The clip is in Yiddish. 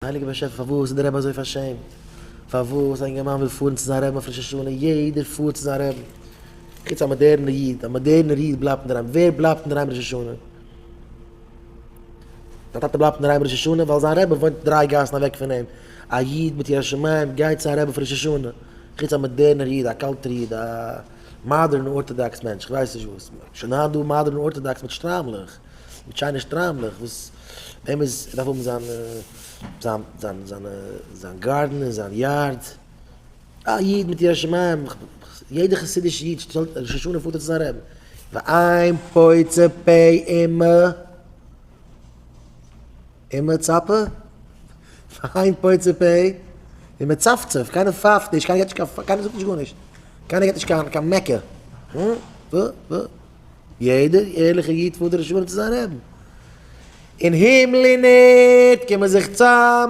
הייליגער באשעפער פארוואס איז דער רבי אזוי פארשעמט? פארוואס א אינגערמאן וויל פארן צו זיין רבי אויף ראש השנה, יעדער פארט צו זיין רבי, חוץ א מאדערנער איד, א מאדערנער איד בלייבט אינדערהיים, ווער בלייבט אינדערהיים ראש השנה? זיין טאטע בלייבט אינדערהיים ראש השנה ווייל זיין רבי וואוינט דריי גאסן אוועק פון אים, א איד מיט יראת שמים גייט צו זיין רבי אויף ראש השנה, חוץ א מאדערנער איד, א קאלטער איד, א modern orthodox מענטש, כ'ווייס נישט וואס, שוין היינט דא modern orthodox מיט שטריימלעך. מיט שיינע שטריימלעך וואס וועם איז ער דארף האבן זיין זיין זיין זיין זיין גארדן און זיין yard, א איד מיט יראת שמים, יעדע חסידישע איד שטעלט ראש השנה פארט ער צו זיין רבי, ואין פוצה פה ומצ ומצפה, ואין פוצה פה ומצפצף, קיינער פייפט נישט, קיינער געבט נישט קיין, קיינער זאגט נישט גארנישט, קיינער געבט נישט קיין קיין מעקע, ו ו. יעדער ערליכער איד פארט ראש השנה צו זיין רעבין. אין הימל און ערד קומען זיך צאם.